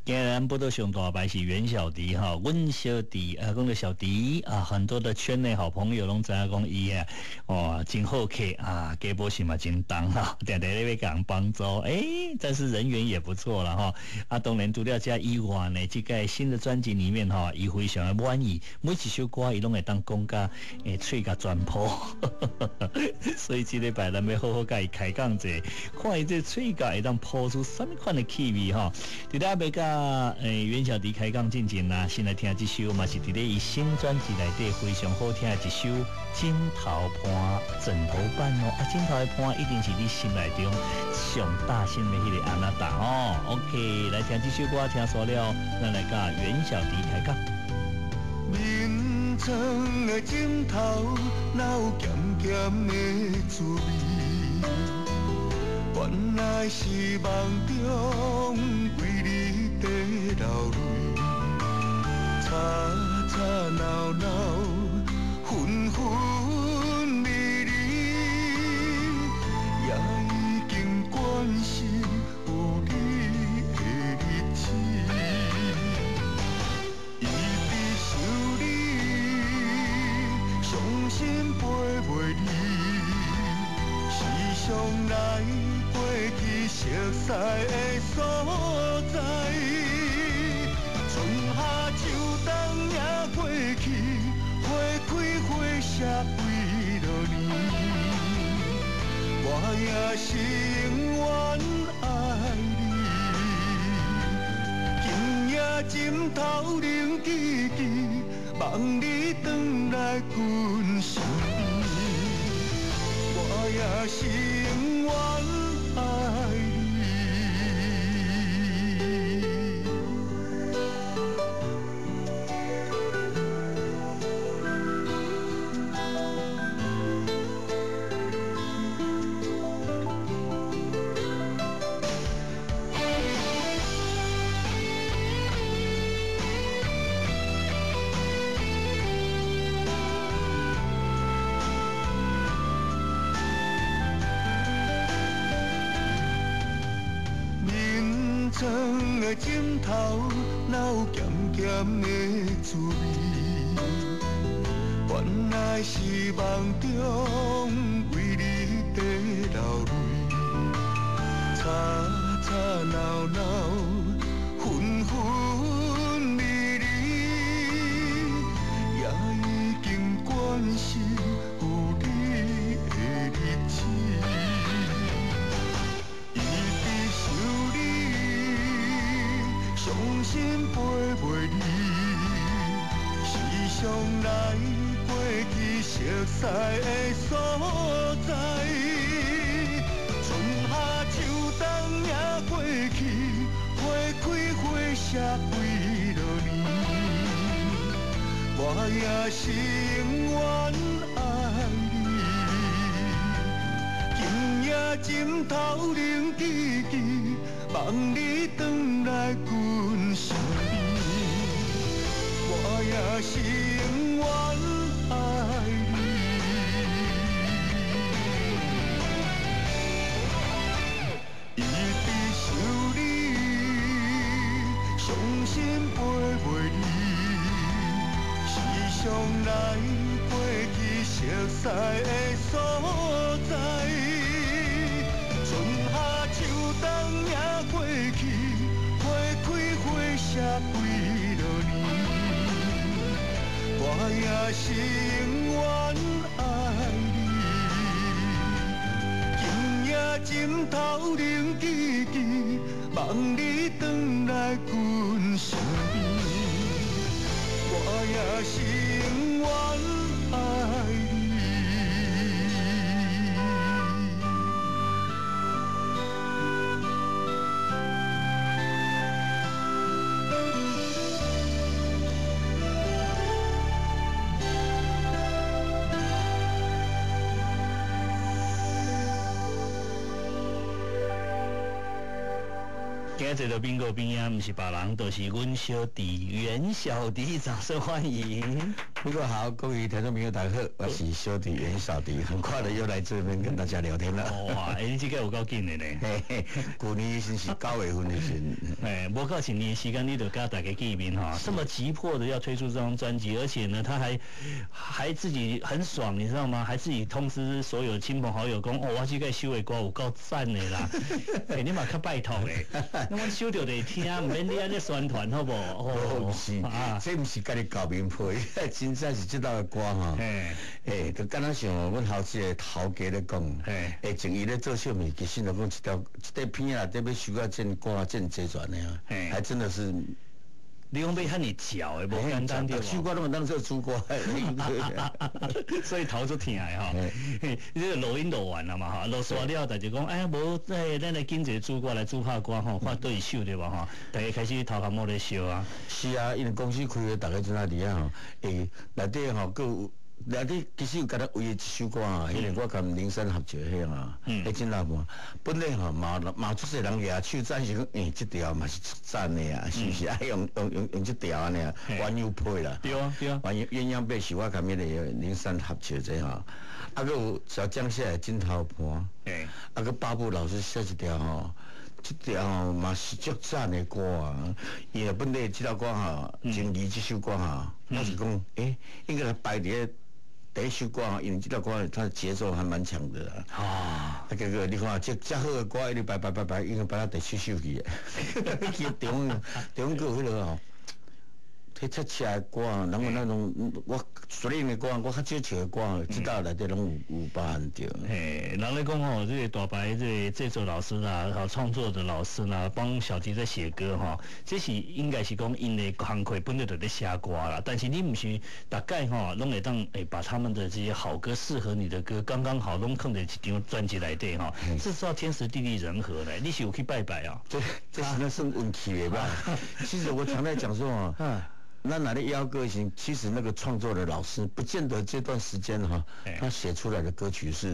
今日咱報道上大牌是袁小迪哈，阮小弟啊，講到小迪啊，很多的圈內好朋友攏知影講伊啊，哦，真好客啊，雞波是嘛真重哈，定定咧欲共人幫助，但是人緣也不錯啦哈。啊，當然除了這以外呢，這個新的專輯裡面哈，伊非常的滿意，每一首歌伊攏會當講甲喙共全破，所以這禮拜咱欲好好共伊開講者，看伊這喙角會當破出啥物款的氣味哈。佇咧欲佮袁小迪開講進前啦，先來聽這首嘛是佇咧伊新專輯內底非常好聽的一首《枕頭伴》，枕頭伴哦，啊，枕頭的伴一定是你心內中上大聲的彼個阿那達哦。OK，來聽這首歌，聽煞了，咱來佮袁小迪開講。眠床的枕頭，哪有鹹鹹的滋味？原來是夢中為你在流淚，吵吵鬧鬧，紛紛離離，也已經慣勢有你的日子。一直想你，傷心陪袂你，時常來過去熟似的所在。春夏秋冬也過去，花開花謝幾落年，我也是永遠愛你。今夜枕頭冷吱吱，望你轉來阮身邊，我也是永遠愛你。床的枕頭，哪有鹹鹹的滋味？原來是夢中為你在流淚，吵吵鬧鬧，紛紛離離，也已經慣勢有你的日子。一直想你，傷心陪袂你，時常來過去熟似的所在。春夏秋冬也過去，花開花謝幾落年，我也是永遠愛你。今夜枕頭冷吱吱，望你轉來阮身邊，我也是永遠愛你。一直想你，傷心陪袂你，時常來過去熟似的所在。春夏秋冬也過去，花開花謝幾落年，我也是永遠愛你。今夜枕頭冷吱吱，望你轉來阮身邊，我也是永遠愛你。今今日坐到賓個邊啊，毋是別人，就是阮小弟袁小迪，掌聲歡迎。不過好，各位聽眾朋友大家好，我是小弟袁小迪，很快的又來這邊跟大家聊天了。哇，欸，你這個有夠緊的呢。嘿嘿，舊年先是9月份的時陣，哎，無夠一年時間，你就佮大家見面哈，這麼急迫的要推出這張專輯，而且呢，他還自己很爽，你知道嗎？還自己通知所有親朋好友講，哦，我這個收的歌有夠讚的啦。欸，你嘛較拜託嘞，那阮收著就會聽，毋免你按呢宣傳好無？哦，毋是，這毋是家己厚面皮，真正是這道的歌吼。欸，就敢若像阮後一个頭家咧講，欸，前伊咧做小物，其實就講一條一塊片仔內底欲收到這歌這齊全的啊，還真的是。你講欲遐爾巧的，無簡單對無？首歌攏會當做主歌，所以頭足疼的吼。你這個錄音錄完了嘛吼，錄煞了，大家講，哎，無，欸，咱來揀一個主歌來主拍歌吼，看佗一首對無吼？大家開始頭殼摸咧燒啊。是啊，因為公司開會，大家陣仔佇遐吼，欸，內底吼，閣有內底其實有敢若唯一一首歌啊，彼個我佮林珊合作彼啊，彼真老伴，本來吼嘛嘛足濟人舉手贊成講，欸，這條嘛是讚的啊，是毋是？愛用用用用這條按呢啊，鴛鴦被啦，對啊對啊，鴛鴛鴦被是我佮彼個林珊合唱這吼，啊，閣有小江寫的枕頭盤，啊，閣巴布老師寫一條吼。這條吼嘛是足讚的歌啊！伊若本來這條歌吼，情誼這首歌吼，我是講，欸，應該來擺佇咧第一首歌，因為這條歌它的節奏還蠻強的啊。啊，結果你看這遮好的歌，一直擺擺擺擺，應該擺到第七首去。去中中閣有彼個吼，彼車車的歌，人講那種我熟練的歌，我較少唱的歌，這道內底攏有包含著。嘿，人咧講吼，這個大白這個製作老師啦，吼創作的老師啦，幫小迪在寫歌吼，這是應該是講𪜶的工課本來就咧寫歌啦，但是你毋是逐擺吼，攏會當會把他們的這些好歌、適合你的歌，剛剛好攏囥佇一張專輯內底吼，這是要天時地利人和咧。你是有去拜拜啊？這是那算運氣的吧？其實我常在講說啊。那哪裡邀歌行？其實那個創作的老師，不見得這段時間哈，他寫出來的歌曲是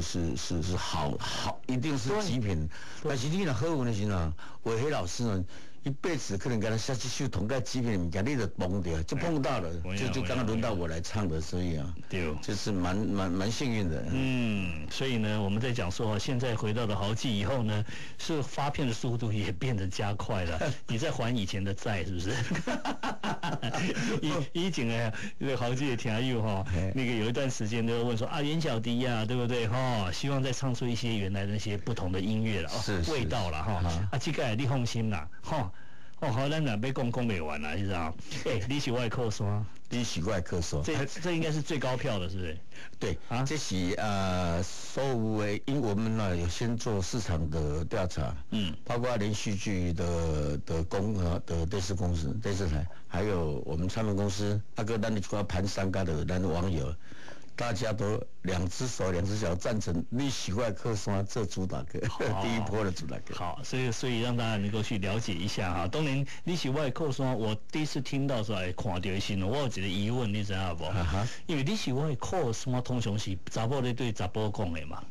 好好，一定是極品。但是你若好運的時陣，偉黑老師呢，一輩子可能給他寫一首同個極品的物件，你就碰著，就碰到了，就剛剛輪到我來唱的，所以啊，對，就是蠻幸運的。嗯，所以呢，我們在講說，現在回到了豪記以後呢，是發片的速度也變得加快了。你在還以前的債，是不是？以前的那個豪記的聽友哈，那個有一段時間都會問說啊，袁小迪呀，對不對哈？希望再唱出一些原來那些不同的音樂了，味道了哈。啊，這個你放心啦，哈。哦，好，咱若欲講講袂完啦，你知道？欸，你是我的靠山，你是我的靠山，這應該是最高票的，是不是？對，啊，這是所有的，因為我們呢有先做市場的調查，包括連續劇的電視公司、電視台，還有我們唱片公司，啊閣咱的這個盤商家的咱網友，大家都兩隻手兩隻腳贊成你是我的靠山這主打歌，第一波的主打歌。好，所以讓大家能夠去了解一下哈。當然你是我的靠山，我第一次聽到說，會看到的時候，我有一個疑問，你知影無？因為你是我的靠山，通常是查某咧對查埔講的嘛。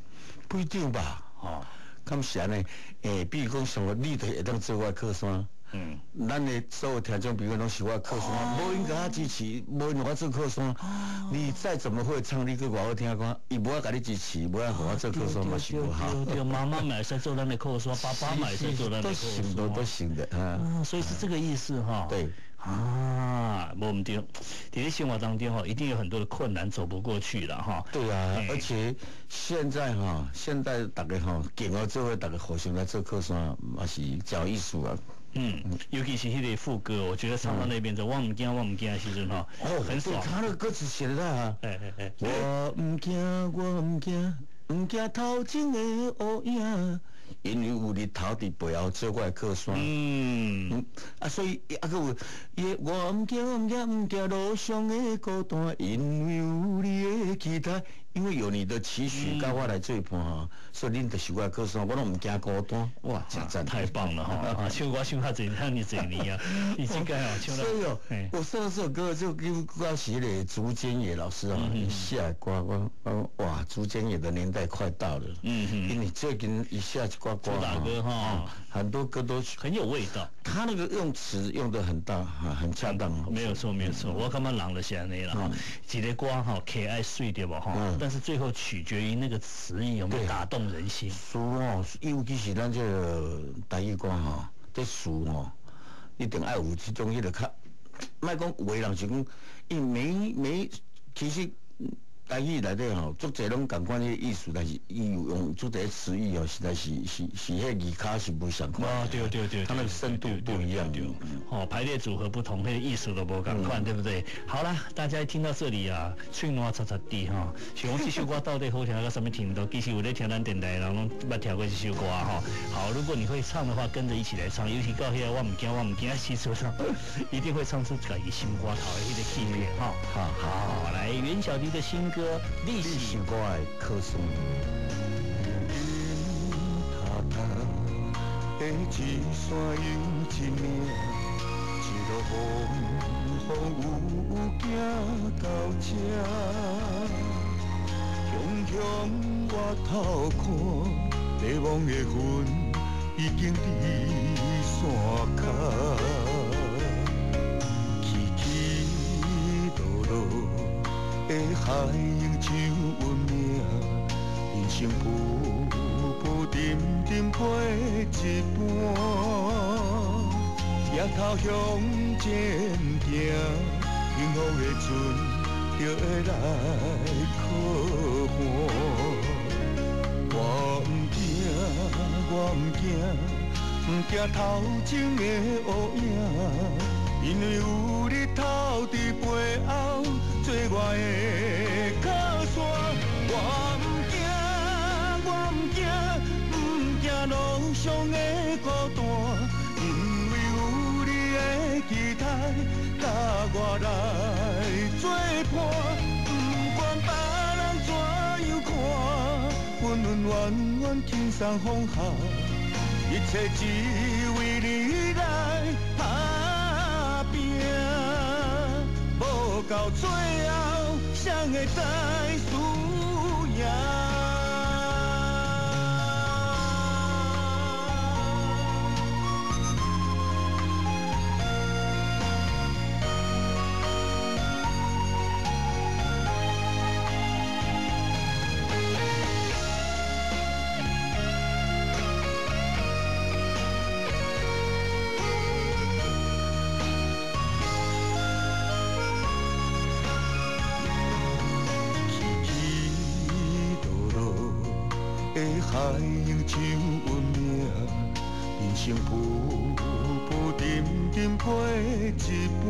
不一定吧？哦，敢是按呢？欸，比如講像我，你就會當做我的靠山。咱的所有聽眾朋友攏是我的靠山，無𪜶共我支持，無𪜶予我做靠山。你再怎麼會唱，你閣偌好聽歌，伊無愛共你支持，無愛予我做靠山嘛是無效。對對，媽媽嘛會使做咱的靠山，爸爸嘛會使做咱的靠山。都行的，都行的啊。所以是這個意思哈。對。啊，無毋對，佇咧生活當中吼，一定有很多的困難走不過去了哈。對啊，而且現在哈，現在大家吼，見我做伙，大家互相來做靠山，嘛是真有意思啊。嗯，尤其是彼個副歌，我覺得唱到那邊就我毋驚，我毋驚的時陣吼，很爽。他那個歌詞寫得太好。我毋驚，我毋驚，毋驚頭前的烏影，因為有日頭佇背後做我的靠山。啊，所以啊，閣有伊，我毋驚，毋驚，毋驚路上的孤單，因為有你的期待，因為有你的期許，佮我來做伴吼，所以恁就是我的靠山，我攏毋驚孤單。哇，真讚！太棒了哈！啊，唱歌唱較濟，遐爾濟年啊，你這個哦，唱所以哦，我唱這首歌就跟嗰時咧朱堅野老師啊，寫的歌，我哇，朱堅野的年代快到了。因為最近一下子歌歌，主打歌哈，很多歌都很有味道。他那個用詞用得很大，很恰當。沒有錯，沒有錯，我感覺人就是按呢啦，哈，一個歌吼，可愛媠對無吼，但是最後取決於那個詞意有沒有打動人心。詞哦，尤其是咱這個台語歌吼，這詞吼，一定愛有這種彼個較，莫講有的人是講，伊沒沒其實台語內底吼，足濟攏仝款彼個意思，但是伊有用足濟詞語哦，實在是彼字跤是無相仝。啊，對對對，它那個深度不一樣。哦，排列組合不同，彼個意思都無仝款，對不對？好啦，大家一聽到這裡啊，喙瀾擦擦滴哈，想講這首歌到底好聽到啥物程度？其實有咧聽咱電台的人攏捌聽過這首歌哈。好，如果你會唱的話，跟着一起來唱，尤其到彼個我毋驚，我毋驚時陣，一定會唱出家己心肝頭的彼個氣魄哈。好，好，來袁小迪的新歌《你是我的靠山》。的一山又一岭，一路风风雨雨行到这，雄雄我头看，迷惘的云已經佇山跤，起起落落的海湧像阮命，人生浮浮沉沉过一半，抬頭向前行，幸福的船就會來靠岸。我毋驚，我毋驚，毋驚頭前的烏影，因為有日頭佇背後做我的靠山。我毋驚，我毋驚，毋驚路上的孤單，因為有你的期待，佮我來做伴。不管別人怎樣看，溫溫暖暖輕鬆放下，一切只為你來打拼。無到最後，誰會知輸贏？海涌像阮命，人生浮浮沉沉过一半，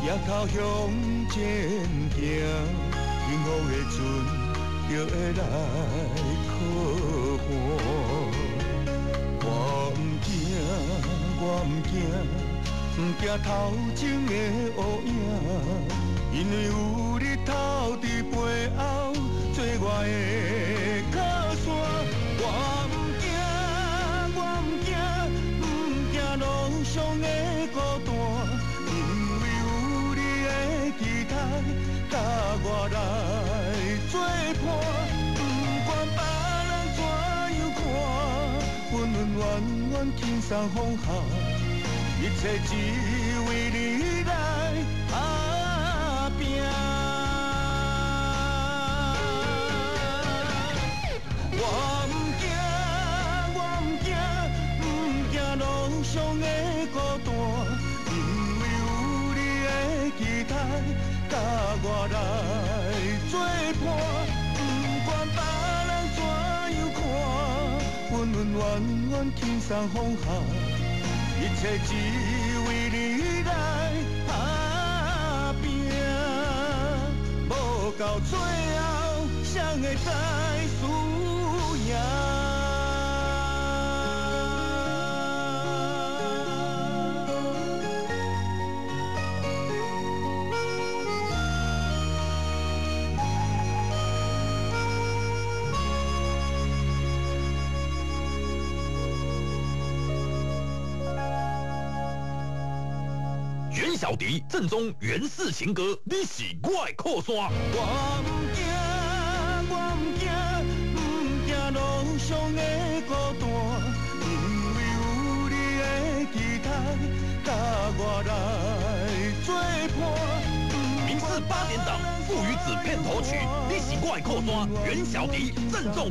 抬頭向前行，幸福的船就會來靠岸。我毋驚，我毋驚，毋驚頭前的烏影，因為有日頭佇背後做我的靠山。我毋驚，我毋驚，毋驚路上的孤單，因為有你的期待，佮我來做伴。不管別人怎樣看，溫溫暖暖輕鬆放下，一切只為你來打拼。我毋驚，我毋驚，毋驚路上的孤單，因為有你的期待，佮我來做伴。不管別人怎樣看，溫溫暖暖輕鬆放下，一切只為你來打拼。無到最後，誰會知輸贏？小迪正宗原氏情歌，你是我的靠山。我毋驚，我毋驚，毋驚路上的孤單，因為有你的期待，佮我來做伴。民視八點檔《父與子》片頭曲，你是我的靠山，袁小迪鄭重。